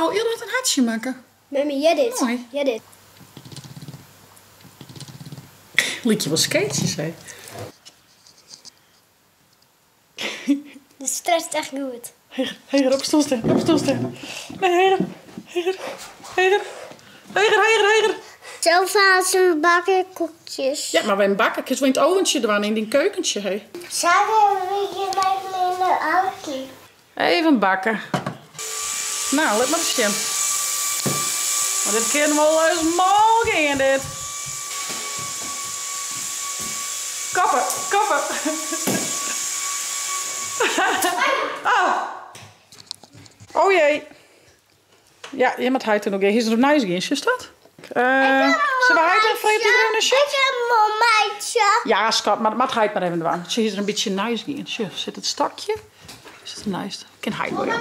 Wauw, Ilda hat in hartsje makke. Memmie, hear dit. Moai. Hear dit. Lykje wol skeetsjes, hé. Dit stretcht echt goed. Heger, heger, op stoel stean, op stoel stean. Nee, heger, heger, heger, heger, heger, heger. Zo fasen bakken koekjes. Ja, mar wy bakke kinst wol yn it oventsje dwaan, yn dyn keukentsje, hé. Saturday mei myn auto. Even bakke. Nou, lit mar ris sjen. Want dit kin wol ris mâl gean, dit. Kappe, kappe. Ah. Oh jee. Ja, hjir moat heit noch gean. Hy is der op nijs gien, sjochst dat? Sille we heit even freegje oft hy der even nei sjocht? Ik ha him al meitsje. Ja, skat, mar dat moat heit mar even dwaan. Sjoch, hy is der in bytsje neist gien. Sjoch, sit it stokje. Sit der neist. Kin heit wol, ja.